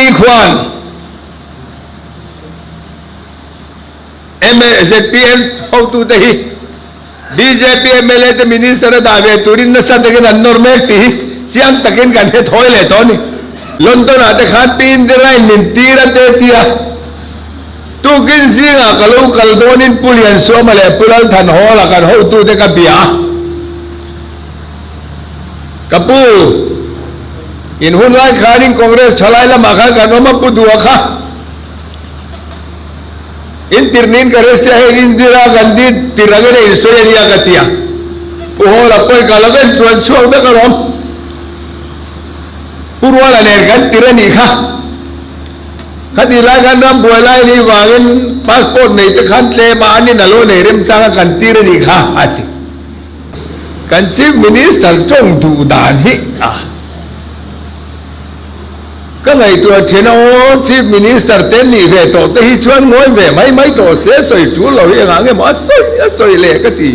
ni khuan ZPM hotute hi bjp mla te minister a dah ve turin nasa takin an nawr mek tih hi chiang takin kan hre thawi leh tawh a ni. London ah te khan Pi Indira in min tir a te tia tukin zingah ka lo kal dawnin Pu Liansuama leh Pu Lalthanhawla kan hotute ka bia a. Ka pu, in hun lai khanin Congress thalai lamah khan kan awm a, Pu Dua kha in tirhnin ka hre sia, hei Indira Gandhi tirh angin a insawi a nia ka ti a, Pu Hawla pawi ka lo en chuan chhuak vek alawm, Pu Ruala nen kan tirh a nih kha. Khatih lai khan ram buai lai a nih vangin passport nei te khan tlem a, an in a lo nei remchang a kan tir a nih kha, a ti. Kan Chief Minister tawng duh dan hi a ka ngaihtuah thin a aw, Chief Minister te nih ve tawh te hi chuan ngawi ve mai mai tawh se sawi tul lo hi engah nge maw a sawi a sawi leh ka ti.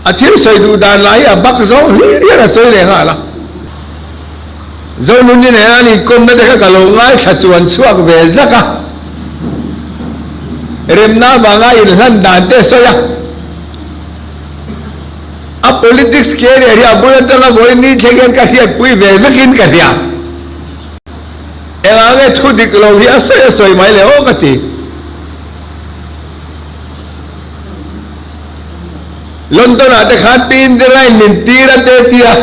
A thil sawi duh dan lah hi a bak zawng hlir hian a sawi leh nghal a. Zonuni nena an inkawmna te kha ka lo ngaithla chuan chhuak ve zak a, remna avanga inhlan dan te a sawi a. A politics career hi a bul atanga vawiin ni thleng hian ka hriatpui ve vekin ka hria. Engah nge thu dik lo hi a sawi a sawi mai leh aw ka ti. London ah te khan Pi Indira in min tir a te tia.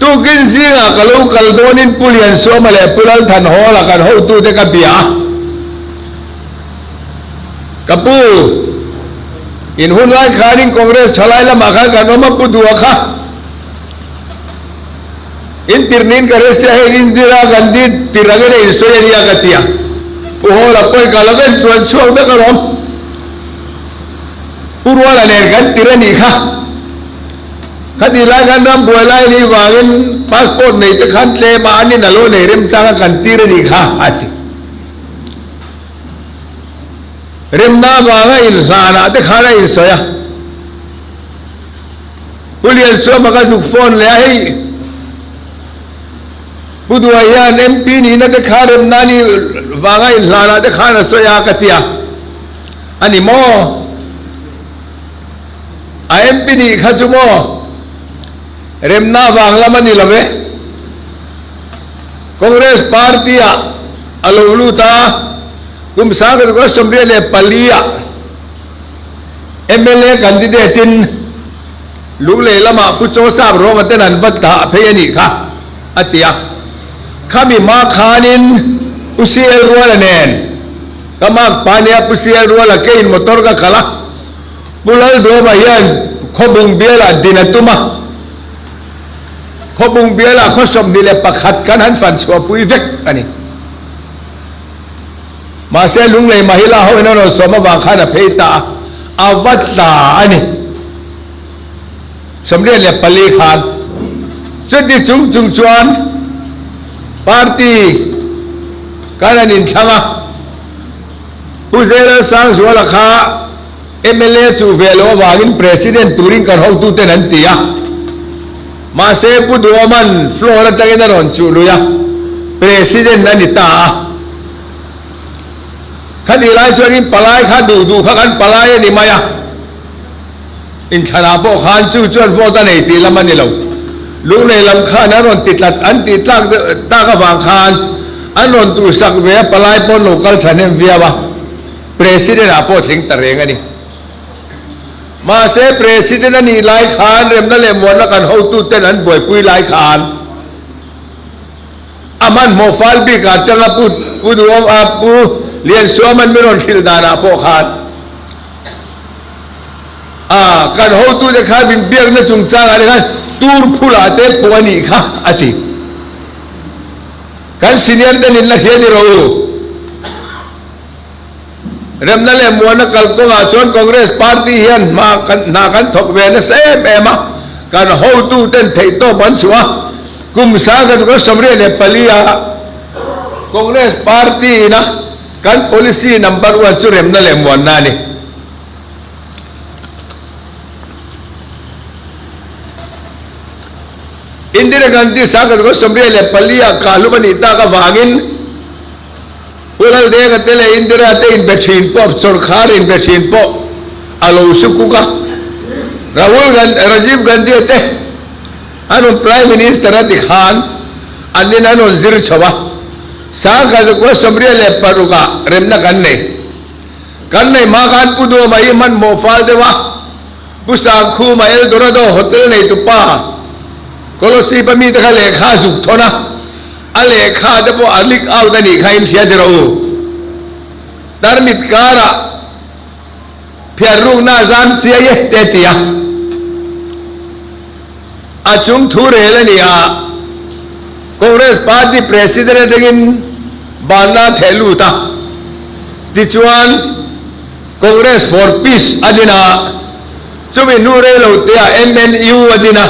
Tukin zingah ka lo kal dawnin Pu Liansuama leh Pu Lalthanhawla kan hotute ka bia a. Ka pu, in hun lai khanin Congress thalai lamah khan kan awm a, Pu Dua kha in tirhnin ka hre sia, hei Indira Gandhi tirh angin a insawi a nia ka ti a. Pu Hawla pawi ka lo en chuan chhuak vek alawm. Pu Ruala nen kan tirh a nih kha. Khatih lai khan ram buai lai nih vangin passport nei te khan tlem a, an in a lo nei remchang a kan tir a nih kha, a ti. Remna vanga inhlanah te khan a insawi a. Pu Liansuama ka zuk phone leh a, hei Pu Duai hian MP nihna te kha remna nih vanga inhlanah te khan a sawi a ka ti a, a ni maw? A MP nih kha chu maw remna vang lam a ni lo ve. Congress party ah a lo lut a, kum 1984 ah mla candidate in Lunglei lamah Pu Chaw Sap Rawnga ten an va tah phei a nih kha a ti a. Khami hma khanin Pu CL Ruala nen ka mark pa nia Pu CL Ruala keiin motor ka khalh a. Pu Lalduama hian Khawbung bialah din a tum a, Khawbung bialah khaw 21 kan han fan chhuahpui vek a ni. Mahse Lunglei Mahila ho in a rawn sawm avang khan a phei ta a, a va tla a ni. 94 khan chuti chung chung chuan party kan han inthlang a, Pu Zelalsangzuala kha mla chu ve loh avangin President turin kan hotuten an ti a. Mahse Pu Duaman floor atangin a rawn chuh lui a, President a ni ta a. Khatih lai chuanin palai kha duh duh kha kan palai a ni mai a. Inthlanah pawh khan chu chuan vote a nei tih lam a ni lo. Lunglei lam khan an rawn ti tlat, an tih tlak deuh tak avang khan an rawn duhsak ve a, palai pawn lo kal thahnem viau a. President ah pawh tling ta reng a ni. Mahse President a nih lai khan remna leh muanna kan hotu ten an buaipui lai khan a hmanhmawh fal bik ah tanga Pu Pu Duhawm a Pu Liansuaman min rawn hrilh dan ah pawh khan a kan hotu te khan min biakna chungchang ah te khan tur phul ah te pawh a nih kha a ti. Kan senior ten in la hria ni rawh u. Remna leh muanna kalkawngah chuan Congress party hian hma kan hna kan thawk ve nasa em em a, kan hotuten theihtawp an chhuah a, kum 1974 ah Congress party ina kan policy number one chu remna leh muanna a ni. Indira Gandhi 1984 ah kahlum a nih tak avangin Pu Laldenga te leh Indira te inbe thin pawh sawrkhar inbe thin pawh a lo su kuk a. Rahul Gandhi, Rajiv Gandhi te an rawn Prime Minister a ti khan an in an rawn zir chho a. 1986 ah remna kan nei. Kan nei hma khan Pu Duama hi hmanhmawh fal deuh a, Pu Sangkhuma Eldorado Hotel neitupa Kolosip a mite kha lehkha a zuk thawn a, a lehkha te pawh a leak out a nih kha in hria tir rawh u. Tarmit karah phiar rukna a zam chiai e te a ti a, a chung thu rel a ni a, Congress Party President atangin banna a theh lut a, tichuan Congress for Peace a din a, chumi hnu rei lo te ah MNU a din a,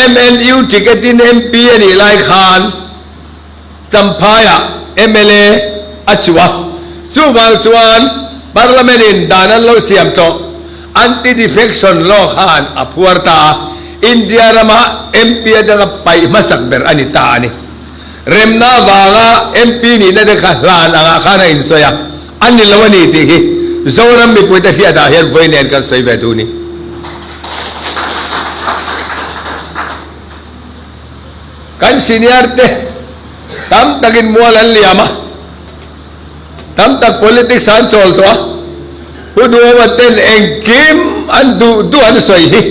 MNU ticket in MP a nih lai khan Champhaiah mla a chuh a, chuvang chuan Parliament in dan an lo siam tawh Anti-Defection Law khan a phuar ta a, India rama MP atanga paih hmasak ber a ni ta a ni. Remna avanga MP nihna te kha hlan angah khan a insawi a, a ni lo a ni tih hi Zoram mipuite hriatah hian vawi nen kan sawi ve duh ni. Kan senior te tam takin mual an liam a, tam tak politics an chawl tawh a, Pu Duhoma ten engkim an duh duh an sawi hi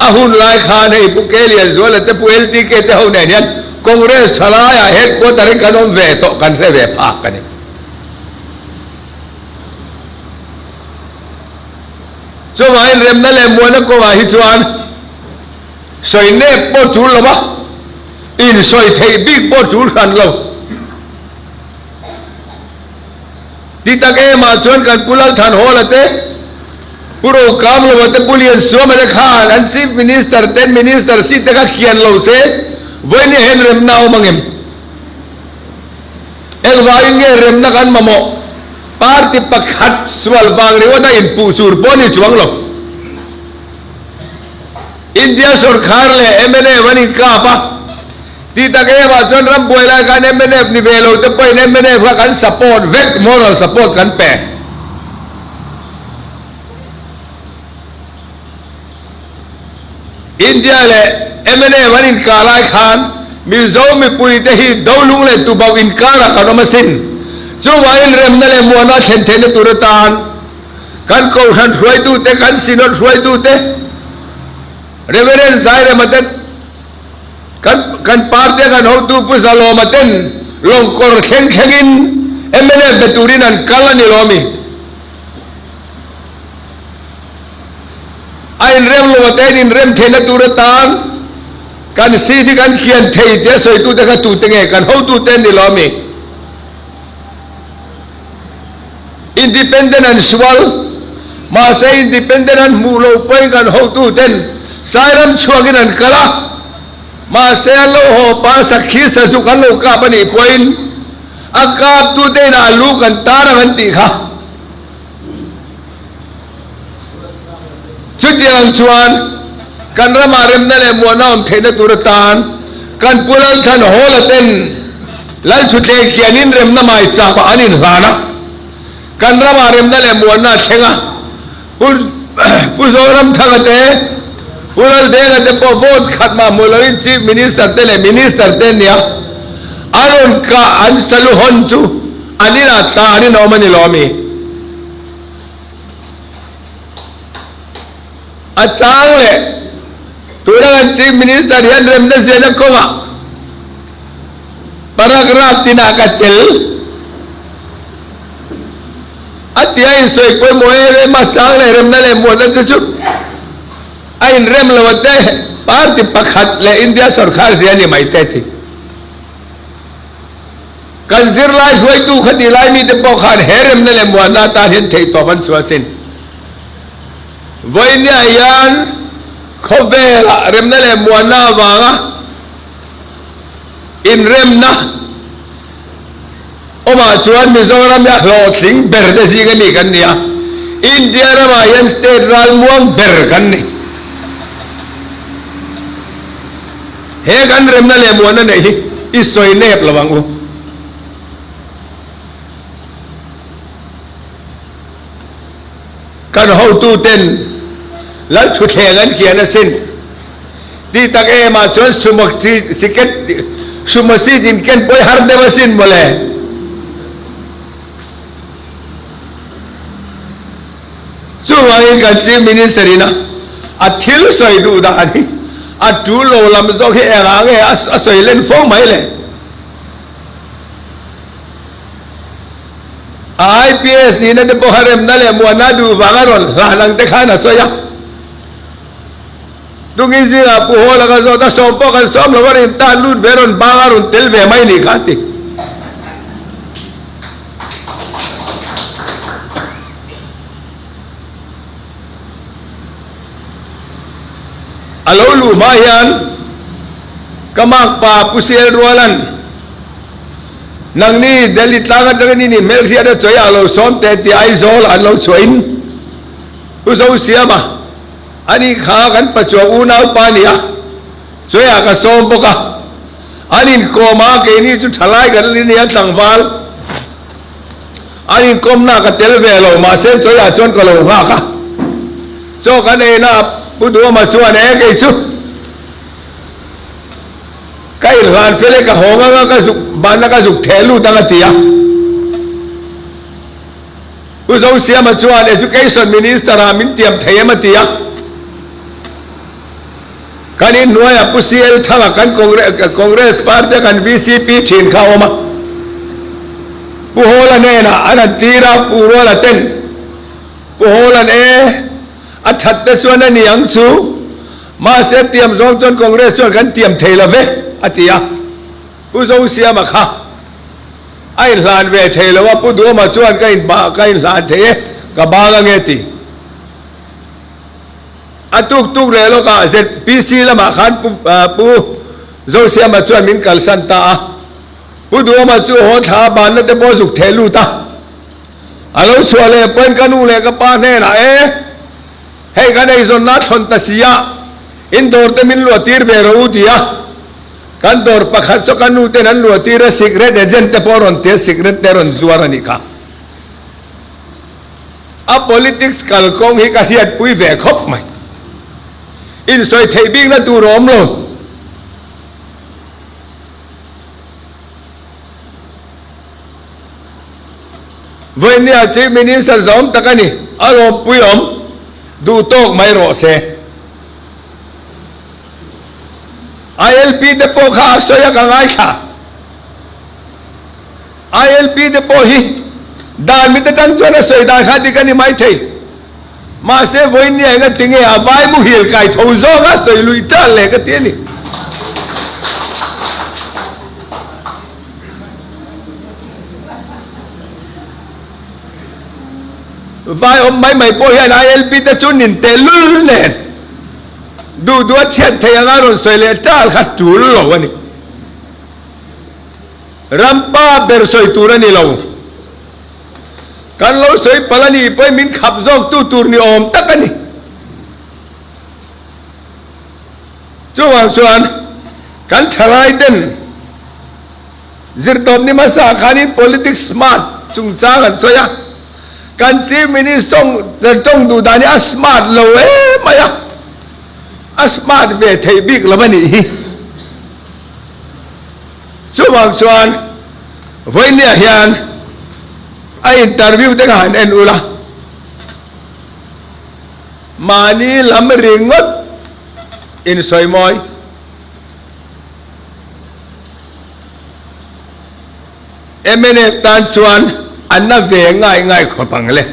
a hun lai khan hei Pu K Lianzuala te Pu LTK te ho nen hian Congress thalaiah headquarter in kan awm ve tawh kan hre ve phak a ni. Chuvangin remna leh muana kawngah hi chuan sawi nep pawh tul lo va, insawi theih bik pawh tul hran lo. Ti tak emah chuan kan Pu Lalthanhawla te, Pu Rokamlova te, Pu Liansuama te khan an Chief Minister ten Minister seat te kha kian lo se, vawiin hian remna a awm ang em? Engvangin nge remna kan mamawh? Party pakhat sual vang ringawt a inpuh chur pawh a ni chuang lo. India sawrkhar leh mnf an inkap a, ti tak emah chuan ram buai lai khan mnf ni ve lo te pawhin mnf kha kan support vek, moral support kan pe. India leh mnf an inkah lai khan Mizo mipuite hi Dolung leh Tubauh inkarah kan awm asin. Chuvangin remna leh muana thlen theihna tur atan kan Kohhran hruaitute, kan Synod hruaitute, Reverend Zairema te, kan kan party a kan hotu Pu Zalawma ten lawngkawr thleng thlengin mnf be turin an kal a ni lo ami? A inrem lo a te in inrem theihna tur atan kan seat hi kan kian thei tia sawitute kha tute nge kan hotute an ni lo ami? Independent an sual mahse independent an hmuh loh pawhin kan hotuten Sairam chhuakin an kal a mahse an lo haw pa sakhi sazuk an lo kap a nih pawhin a kaptute inah a lu kan tar ang an tih kha. Chutiang chuan kan ramah remna leh muahna awm theihna tur atan kan Pu Lalthlan Hawla ten Lalthutleng kianin remna maichapah an inhlan a, kan ramah remna leh muahna a thleng a, Pu Pu Zoramthanga te, Pu Laldenga te pawh vote khat mah hmu loin Chief Minister te leh Minister te an ni a, a rawn kah an saluhawn chu an inah tlanin a awm a ni lo ami? A chang leh tuna kan Chief Minister hian remna ziahna kawngah paragraph tinah ka tel a ti a insawi pawimawh em em a, chang leh remna leh muanna te chu a inrem lo a te party pakhat leh India sorkar zia a ni mai te a ti. Kan zirlai hruaitu kha ti lai mite pawh khan he remna leh muanna atan hian theihtawp an chhuah asin. Vawinia hian khawvelah remna leh muanna avanga inremna awmah chuan Mizoram hi a hlawhtling ber te zing a mi kan ni a, India ramah hian state ralmuang ber kan ni. He kan remna leh muanna neih hi i sawi nep lo ang u. Kan hotuten Lalthuthleng an kian asin. Tih tak em ah chuan sumo siket sumo seat in ken pawi har deuh asin mawle. Chuvangin kan Chief Minister in a a thil sawi duh dan hi a tul lo lam zawk hi engah nge a sawi len fo mai le? A IPS nihna te pawh a remna leh muanna duh vanga rawn hlan ang te khan a sawi a. Tungin zingah Pu Hawla ka zawt a, sawm pawh kan sawm lo a rin tan lut ve rawn bang a rawn tel ve mai nih kha a ti. A lo luh hma hian ka makpa Pu Sial Rualan nangni Delhi tlang atangin i nih hmelhriat a chawi ah lo sawm teh tih Aizawl ah an lo chhuahin Pu Zosiama A nih kha kan pachuak unaupa a ni a, Chuaiah ka sawm bawk a. An inkawm a, keini chu thalai kan li nia tlangval. An inkawmna ka tel ve lo, mahse Chuaiah chuan ka lo nghak a. Chaw kan eina Pu Duhawma chuan e kei chu ka inhlan fel e ka hawng anga ka zuk banna ka zuk theh lut ang a ti a. Pu Zosiama chuan Education Minister ah min tiam thei em a ti a. Kan inhnuaiah Pu CL Thanga kan Congress Party a kan vcp thin kha a awm a. Pu Hawla hnenah an han tir a, Pu Ruala ten Pu Hawla'n e, a that te chuan a ni ang chu, mahse tiam zawng chuan Congress chuan kan tiam thei lo ve a ti a. Pu Zosiama kha a inhlan ve thei lo a, Pu Duhawma chuan ka in ka inhlan thei e, ka bang ange ti. A tuk tuk leh lawkah ZPC lamah khan Pu Pu Zosiama chuan min kalsan ta a, Pu Duhawma chu haw thla a banna te pawh zuk theh lut a, a lo chhuah leh pawhin ka nu leh ka pa hnenah e, hei kan eizawnna a thlawn ta si a, in dawr te min luah tir ve rawh u ti a. Kan dawr pakhat chu ka nu ten an luah tir a, sikret agent te pawh rawn tia sikret te rawn zuar a nih kha. A politics kalkawng hi ka hriatpui ve khawp mai. Insawi theih bikna tur a awm lo. Vawinia Chief Minister zawm tak a ni, a lawmpui awm duh tawk mai rawh se. ILP te pawh kha a sawi a ka ngaithla. ILP te pawh hi dan mite tang chuan a sawi dan kha dik a ni mai thei. Mahse vawinia enga tinge a vai muhil kai tho zawk a sawi lui tan leh ka ti a ni. Vai awm mai mai pawh hian ILP te chu nin teh lul nen. Duh duh a chhiat thei anga rawn sawi leh tal kha tul lo a ni. Rampa ber sawi tur a ni lo. Kan lo sawi palh a nih pawhin min khap zawk tu tur ni awm tak a ni. Chuvang chuan kan thalai ten zirtawp ni hmasa khanin politics smart chungchang an sawi a. Kan Chief Minister tawng duh dan hi a smart lo em mai a, a smart ve theih bik lo a nih hi. Chuvang chuan vawinia hian a interview te kha han en ula, mahni lam ringawt insawi mawi. Mnf tan chuan a na ve ngai ngai khawp ang le.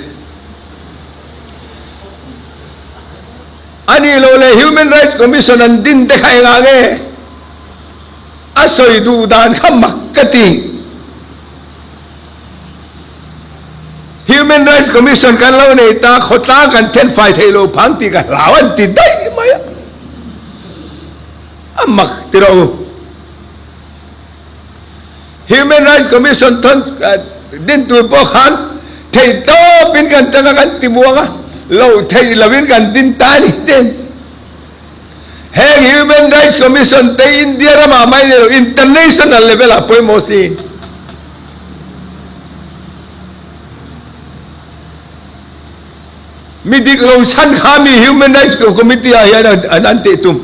A nih loh leh Human Rights Commission an din te kha engah nge a sawi duh dan kha mak ka ti. Human Rights Commission kan lo nei ta, khawtlang kan then fai theih loh phang tih ka hlau an ti daih mai a. A mak ti rawh u. Human Rights Commission thawn din tur pawh khan theih tawpin kan tang a, kan ti muang a, loh theih lovin kan din ta a ni te. Heng Human Rights Commission te India ramah mai ni lo international level ah pawimawh si. Mi dik lo chhan kha mi Human Rights Committee ah hian an an tih tum.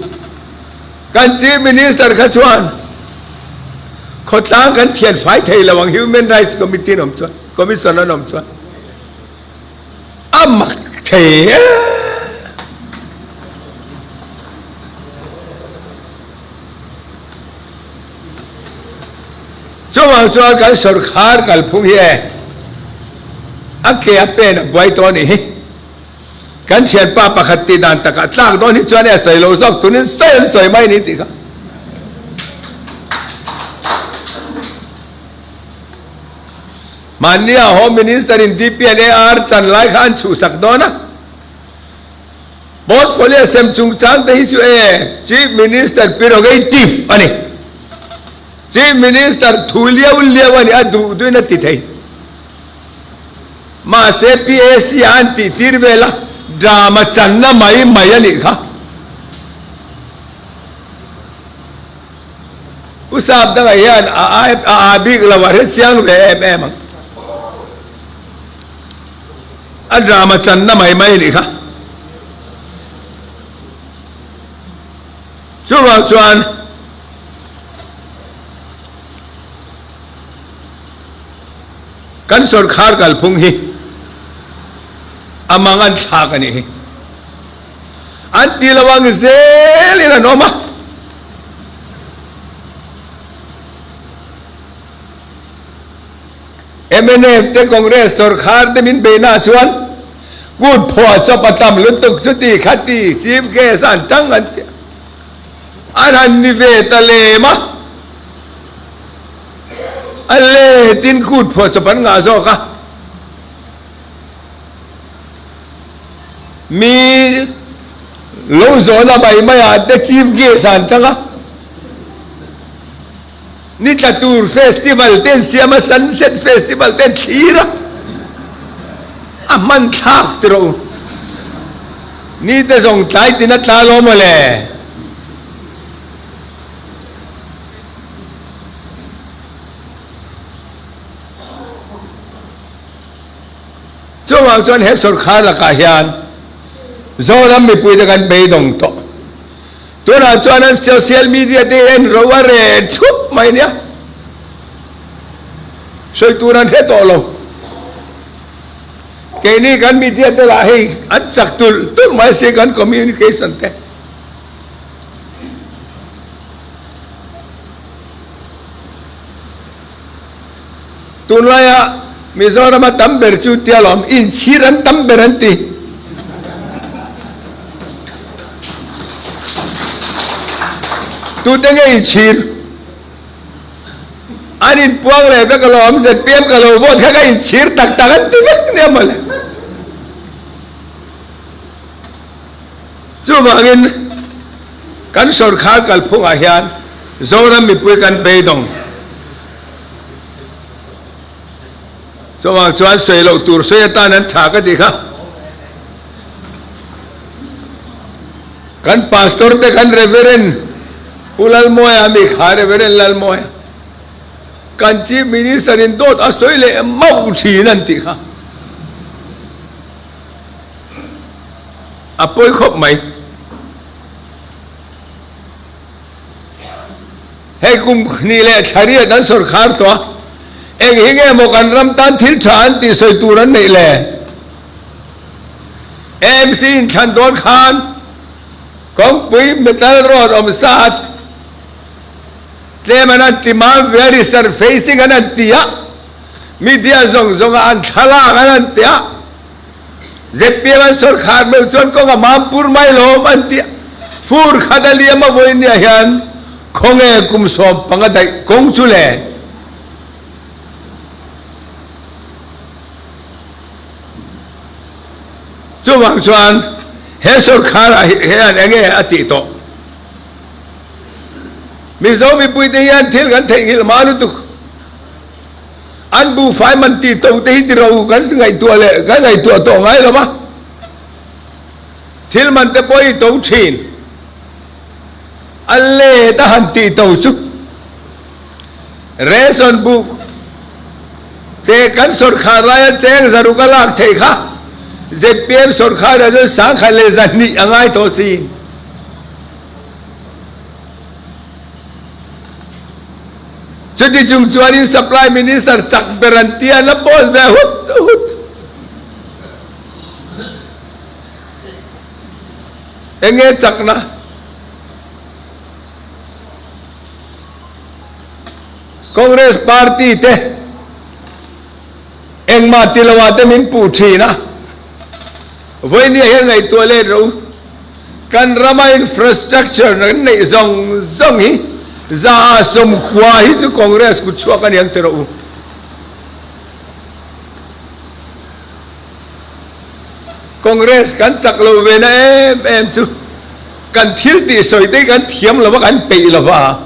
Kan Chief Minister kha chuan khawtlang kan thian fai thei lo ang Human Rights Committee an awm chuan, Commission an awm chuan. A mak thei e. Chuvang chuan kan sawrkhar kalphung hi e a ke a pen a buai tawh a nih hi. Kan thianpa pakhat tih dan takah tlak dawn hi chuan e a sawi lo zawk tunin sawi an sawi mai a ni tih kha. Mahnia Home Minister in DPNAR chan lai kha an chhuhsak dawn a, Portfolio sem chungchang te hi chu e Chief Minister prerogative a ni. Chief Minister thu liau liau a ni, a duh duhin a ti thei. Mahse PAC ah an tih tir vel a, drama channa mai mai a nih kha. Pu Sapdanga hian a a bik lo a hre chiang ve em em ang. A drama channa mai mai nih kha. Chuvang chuan kan sawrkhar kalphung hi a mang an thlak a nih hi. An ti lo ang zelin an awm a. Mnf te Congress sawrkhar te min beihna chuan kut phuah chawp a tam lutuk chuti khati Chief Guest an tang an ti an han ni ve ta lem a, a letin kut phuah chawp an ngah zawk a. Mi lo zawhna mai maiah te Chief Guest an tang a, ni tla tur festival te an siam a, Sunset Festival te an thlir a, a hman thlak ti rawh u. Ni te zawng tlai tin a tla lo maw le? Chuvang chuan he sawrkhar lakah hian Zoram mipuite kan beidawng tawh. Tunah chuan an social media te hi en ro a reh thup mai nia. Sawi tur an hre tawh lo. Keini kan media te lah hei an chak tulh tulh mai si kan communication te. Tunlaia Mizorama tam ber chu tia lawm, inchhir an tam ber an ti. Tute nge inchhir? An inpuang leh vek alawm, zpm ka lo vote kha ka inchhir tak tak an ti vek nia mawle. Chuvangin kan sawrkhar kalphungah hian Zoram mipui kan beidawng. Chuvang chuan sawi loh tur sawi atan an tha ka ti kha. Kan pastor te kan Reverend Pu Lalmawia mi kha Reverend Lalmawia kan Chief Minister in dawt a sawi leh mauh thin an tih kha. A pawi khawp mai. Hei kum hnih leh thla riat an sawrkhar tawh a, eng hi nge maw kan ram tan thil tha an tih sawi tur an neih le? AMC inthlan dawn khan kawngpui metal road awm sa tlem an an ti mam ve a, resurfacing an an ti a, media zawng zawnga an thlalak an an ti a, Zpm an sawrkhar meuh chuan kawng a mam pur mai lawm an ti a, fur khat a liam a vawinia hian khawnge kum 15 daih kawng chu le? Chuvang chuan he sawrkhar ah hian enge a tih tawh? Mizo mipuite hian thil kan theihnghilh hma lutuk. An buhfai man tih to te hi ti ro kan ngaihtuah leh kan ngaihtuah tawh ngai lo va, thil man te pawh hi to thin. A let a han tih to chu ration buk che kan sawrkhar laia cheng zaruk a lak theih kha zpm sawrkharah chuan sangkhat leh zahnih a ngai tawh si. Chuti chung chuanin Supply Minister chak ber an tia la post ve hut hut. Enge chakna? Congress Party te engmah ti lo ah te min puh thin a, vawinia hian ngaihtuah let rawh u. Kan rama infrastructure kan neih zawng zawng hi za 90 hi chu Congress kut chhuak a ni ang ti rawh u. Congress kan chak lo ve na em em chu kan thil tih sawi te hi kan thiam lo va, kan peih lo va,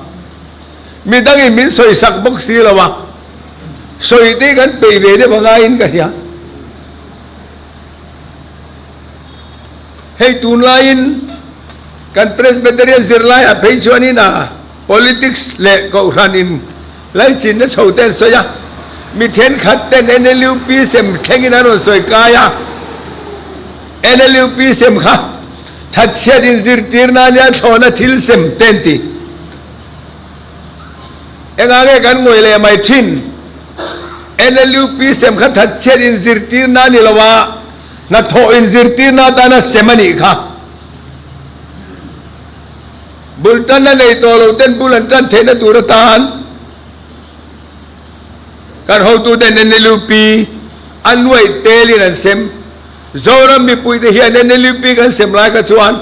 midangin min sawi sak bawk si lo va, sawi te hi kan peih ve deuh a ngaiin ka hria. Hei tunlaiin kan Presbyterian zirlaiah phei chuanin a politics leh kohhran in Laichinna chho te an sawi a, mi thenkhat ten NLUP sem thlengin an rawn sawi kai a, NLUP sem kha thatchhiat inzirtir nan hian thlawhna thil sem te an ti. Engah nge kan ngawih leh mai thin? NLUP sem kha thatchhiat inzirtir nan ni lo a, hnathawh inzirtirna atana sem a nih kha. Bul tanna nei tawh lo ten bul an tan theihna tur atan kan hotuten NLUP a nuaih telin an sem. Zoram mipuite hian NLUP kan sem lai kha chuan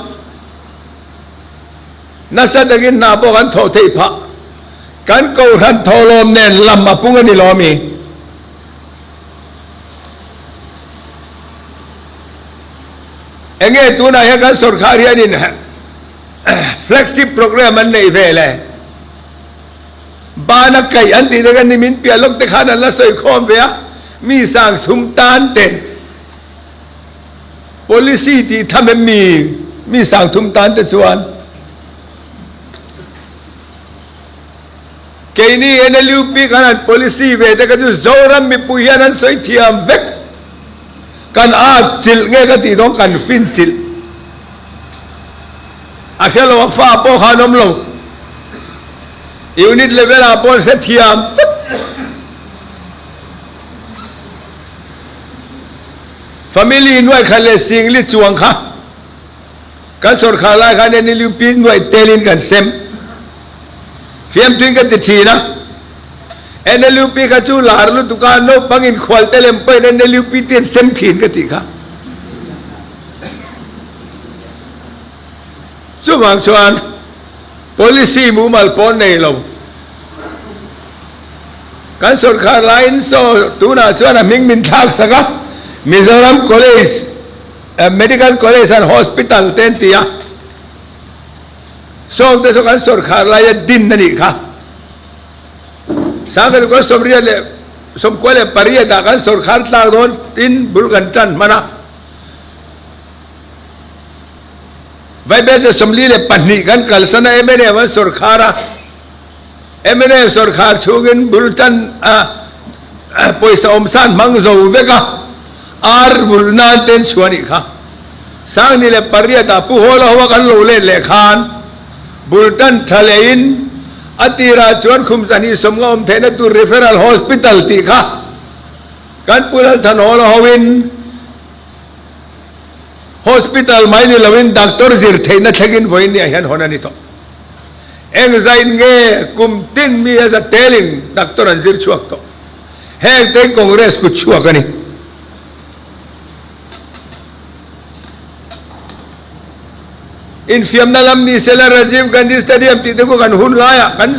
nasa takin hna pawh kan thawh theih phah. Kan kohhran thawhlawm nen lam a pung a ni lo ami? Enge tunah hian kan sawrkhar hianin Flagship program an neih ve le. Bana kaih an tih te khan nimin piah lawk te khan an la sawi khawm ve a, mi sang sum tan ten policy tih tham em mi mi sang thum tan te chuan keini NLUP khan an policy ve te kha chu Zoram mipui hian an sawi thiam vek. Kan at chilh nge ka tih dawn kan fin chilh. A hre lo a fa pawh khan awm lo. Unit level ah pawh hre thiam vek. Family nuai khat leh singli chuang kha kan sawrkhar lai khan NLUP nuai telin kan sem. Fiamtuin ka ti thin a. NLUP kha chu lar lutuk a, naupang inkhual te lem pawhin NLUP te an sem thin ka tih kha. Chuvang chuan policy mumal pawh nei lo. Kan sawrkhar laiin saw tunah chuan a hming min thlak sak a, Mizoram College, Medical College and Hospital te an ti a. Sawng te saw kan sawrkhar laia din a nih kha. Sangkhat kua 98 ah kan sawrkhar tlak dawn tin bul kan tan hman a. Vaibelche 42 kan kalsan a mnf an sawrkhar a. Mnf sawrkhar chhungin bul tan a pawisa awmsan hmang zo vek a. Ar vulh nan ten chhuah a nih kha. 2008 ah Pu Hawla hoa kan lo let leh khan bul tan tha lehin a tirah chuan khum zahnih sawmnga awm theihna tur Referral Hospital tih kha kan Pu Lalthan Hawla hoin Hospital mai ni loin Doctor zir theihna thlengin vawiin niah hian hawn a ni tawh. Engzain nge kum tin mi a za telin Doctor an zir chhuak tawh. Heng te Congress kut chhuak a ni. Infiamna lam ni sela Rajiv Gandhi Stadium tih te khu kan hun laiah kan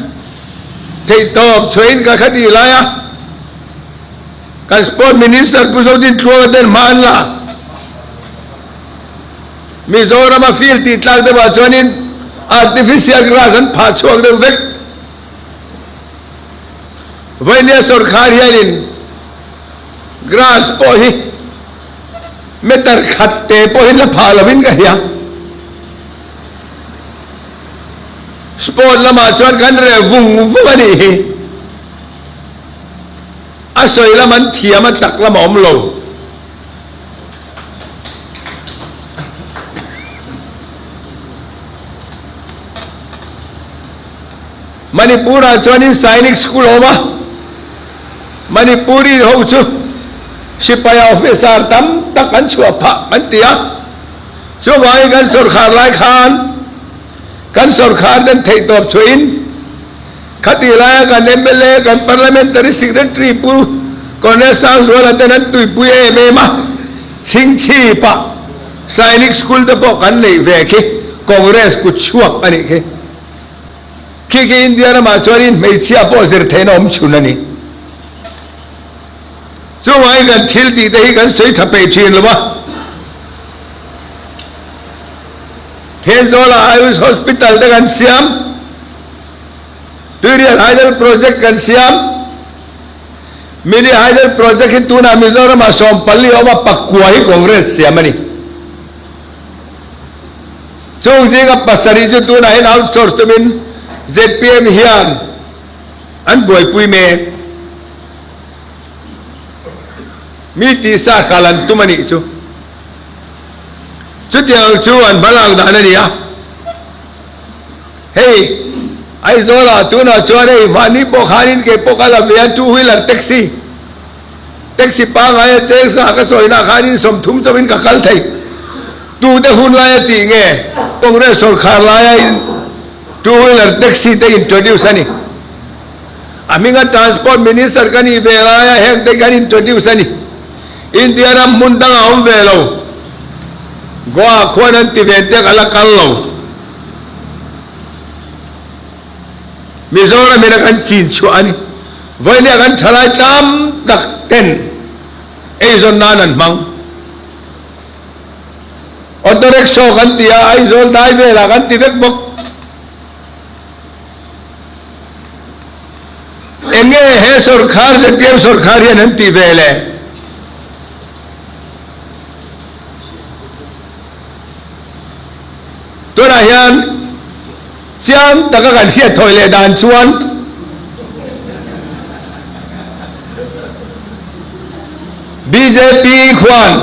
theihtawp chhuahin ka kha tih laia kan Sport Minister Pu Zodin Tluanga ten hma an la. Mizorama field tih tlak deuhah chuanin artificial grass an phah chhuak deuh vek. Vawinia sawrkhar hianin grass pawh hi meter khat te pawhin la phah lovin ka hria. Sport lamah chuan kan reh vung vung a nih hi. A sawi lam an thiam a tak lam a awm lo. Manipur ah chuanin Sainik School a awm a, Manipuri ho chu sipai officer tam tak an chhuah phah an ti a, chuvangin kan sawrkhar lai khan kan sawrkhar ten theihtawp chhuahin Khatih laia kan mla, kan Parliamentary Secretary Pu Colonel Sangzuala ten an tuipui em em a, Chhingchhipah Sainik School te pawh kan neih ve khi Congress kut chhuak a nih khi. Khi khi India ramah chuanin hmeichhia pawh zir theihna awm chhun a ni. Chuvangin kan thil tih te hi kan sawi tha peih thin lo a. Thenzawla Ayush Hospital te kan siam. Tuirial Hydel Project kan siam. Mini Hydel Project hi tunah Mizoramah 14 a awm a, pakua hi Congress siam a ni. Chung zinga pasarih chu tunah hian outsource tumin zpm hian an buaipui mek. Mi tihsa hral an tum a nih chu. Chutiang chu an hmalak dan a ni a. Hei, Aizawlah tunah chuan hei mahni pawh khanin kei pawh ka la ve a, two wheeler taxi, taxi pangngai a cheng sa ka sawina khanin 30 chauhin ka kal thei. Tute hun laia tih nge Congress sawrkhar laia two wheeler taxi te introduce a ni. A hminga transport minister ka nih ve laia heng te kan introduce a ni. India ram hmun dangah awm ve lo. Goa khuan an ti ve te ka la kal lo. Mizoram in a kan chin chhuah a ni. Vawinia kan thalai tam tak ten eizawn nan an hmang. Auto rickshaw kan ti a, Aizawl dai velah kan ti vek bawk. Enge he sawrkhar zpm sawrkhar hian an tih ve le? Tunah hian chiang taka kan hriat thawi leh dan chuan bjp khuan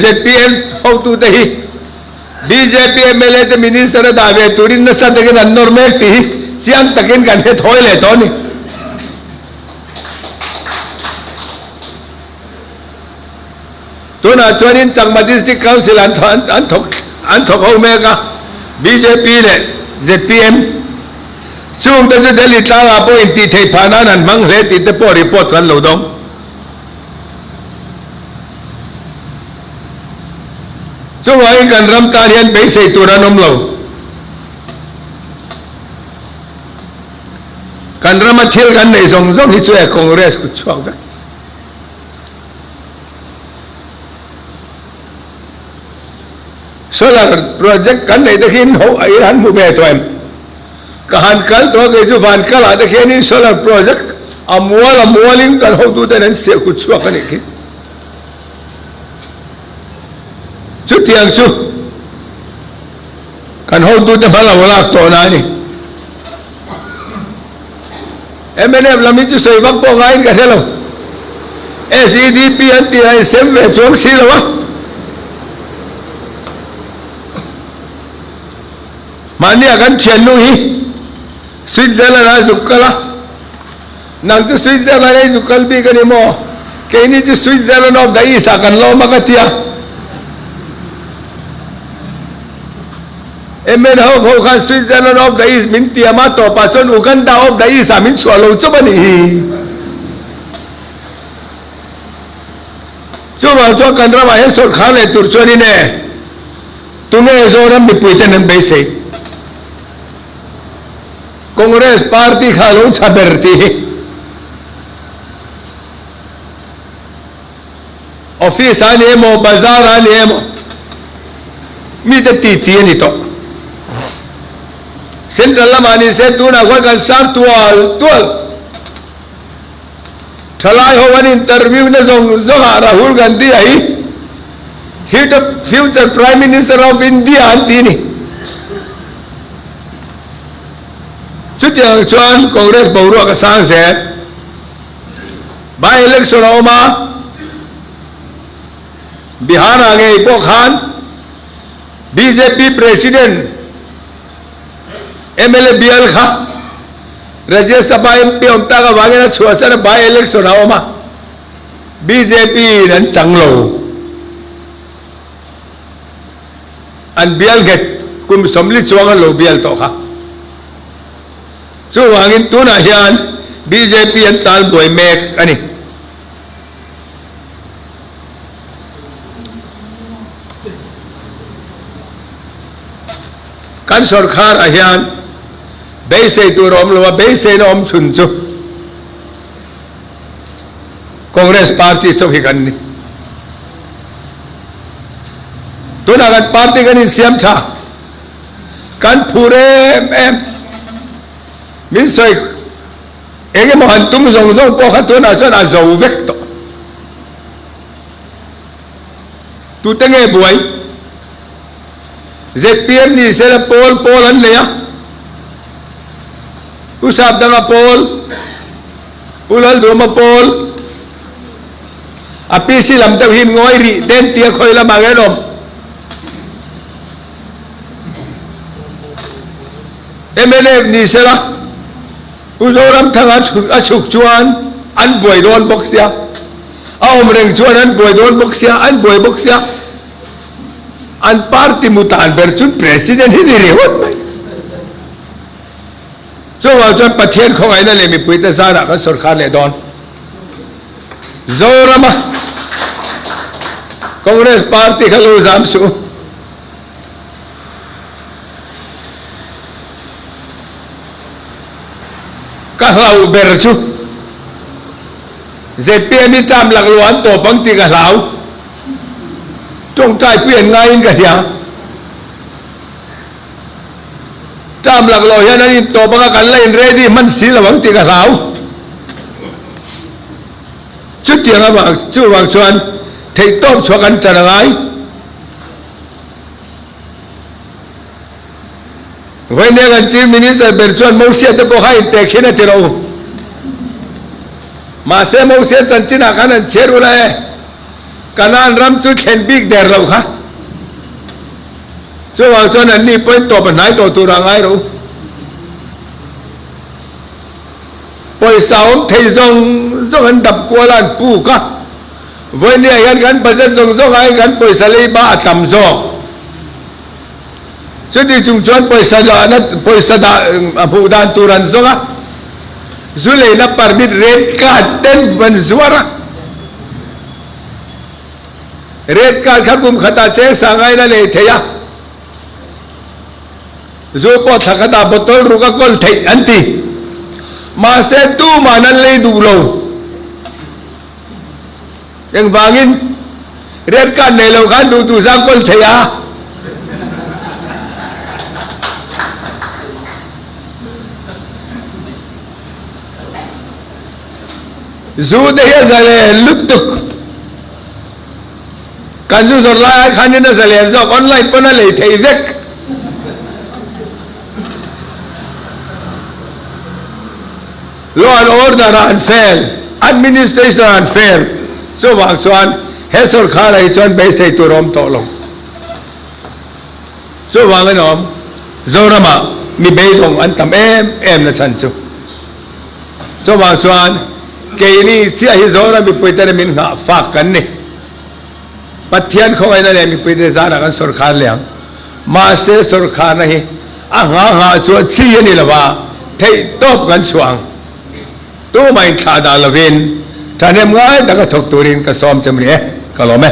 zpm hotute hi bjp mla te minister a dah ve turin nasa takin an nawr mek tih hi chiang takin kan hre thawi leh tawh a ni. Tunah chuanin Chakma District Council an an thawk an thawk ho mek a, bjp leh zpm chungte chu Delhi tlangah pawh intih theih phah nan an hmang hle tih te pawh report kan lo dawng. Chuvangin kan ram tan hian beisei tur an awm lo. Kan rama thil kan neih zawng zawng hi chu e Congress kut chhuak vek. Solar project kan neih te khi ho a in han hmu ve tawh em? Ka han kal tawh a kei chu van kal ah te khianin solar project a mual a mualin kan hotuten an siah kut chhuak a nih khi. Chutiang chu kan hotute hma lo lak tawhna a ni. Mnf lam hi chu sawi vak pawh ngaiin ka hre lo. SEDP an tih a insem ve chuang si lo a. Mahnia kan thiannu hi Switzerland a zuk kal a. Nang chu Switzerland a i zuk kal bik a ni maw? Keini chu Switzerland of the East ah kan lawm a ka ti a. MN ho ho khan Switzerland of the East min tiam a, tawpah chuan Uganda of the East ah min chhuah lo chauh a nih hi. Chuvang chuan kan ramah hian sawrkhar leh tur chuanin e, tunge Zoram mipuiten an beisei? Congress party kha a lo tha ber tih hi. Office a ni emaw, bazar a ni emaw, mite titi a ni tawh. Central lamah ni se tunah khuan kan sang tual tual. Thalai ho an interview na zawng zawngah Rahul Gandhi a hi Future Prime Minister of India an ti ni. Chutiang chuan Congress boruak a sang zel. By election a awm a, Bihar-ah ngei pawh khan bjp President mla bial kha Rajya Sabha MP awm tak avangin a chhuahsan a by election a awm a, bjp in an chang lo. An bial nghet kum 40 chuang an lo bial tawh kha. Chuvangin tunah hian bjp an tal buai mek a ni. Kan sawrkharah hian beisei tur a awm lo a, beiseina awm chhun chu Congress party chauh hi kan ni. Tunah kan party kan insiam tha, kan phur em em. Min sawi eng emaw han tum zawng zawng pawh kha tunah chuan a zo vek tawh. Tute nge buai? Zpm ni sela pawl pawl an nei a, Pu Sapdanga pawl, Pu Lalduhma pawl, a PC lam deuh hi ngawi rih ten tia khawi lamah nge an awm? Mnf ni sela Pu Zoramthanga a chhuk chuan an buai dawn bawk sia, a awm reng chuan an buai dawn bawk sia, an buai bawk sia. An party mu tan ber chu President hi ni ringawt mai. Chuvang chuan Pathian khawngaihna leh mipuite zarah kan sawrkar leh dawn. Zorama Congress party kha lo zam suh u. Ka hlauh ber chu zpm hi tlam laklawh an tawp ang tih ka hlau. Tawngtai pui an ngaiin ka hria. Tlam laklawh hian an intawp anga kan la in ready hman si lo ang tih ka hlau. Chutiang avang chuvang chuan theihtawp chhuah kan tan a ngai. Vawinia kan Chief Minister ber chuan Mosia te pawh kha intek hin a ti lo. Mahse Mosia chanchinah khan an chhiar ula e, Kanaan ram chu thlen bik der lo kha. Chuvang chuan anni pawhin tawp a hnai tawh turah ngai rawh u. Pawisa awm thei zawng zawng an dap kual a, an puk a. Vawinia hian kan budget zawng zawng aiin kan pawisa leiba a tam zawk. Chuti chung chuan pawisa dahna pawisa dah a hmuh dan tur an zawng a, zu leina permit red card ten an zuar a. Red card kha kum khatah cheng sangain a lei thei a, zu pawh thla khatah bottle ruk a kawl theih an ti. Mahse tuman an lei duh lo. Engvangin red card nei lo khan duh duh zang kawl thei a? Zu te hi a zalen lutuk. Kan zu zawrh lai ai khanin a zalen zawk, online pawn a lei thei vek. Law and order ah an fail, administration ah an fail, chuvang chuan he sawrkharah hi chuan beisei tur a awm tawh lo. Chuvang in awm Zoramah mi beidawng an tam em em na chhan chu. Chuvang chuan keini chiah hi Zoram mipuite min nghah fak kan ni. Pathian khawngaihna leh mipuite zarah kan sawrkhar leh ang. Mahse sawrkharna hi a nghah nghah chuan chi a ni lo va, theihtawp kan chhuah ang. Tumah inthlah dah lovin thahnem ngai taka thawk turin ka sawm che mawni e, ka lawm e.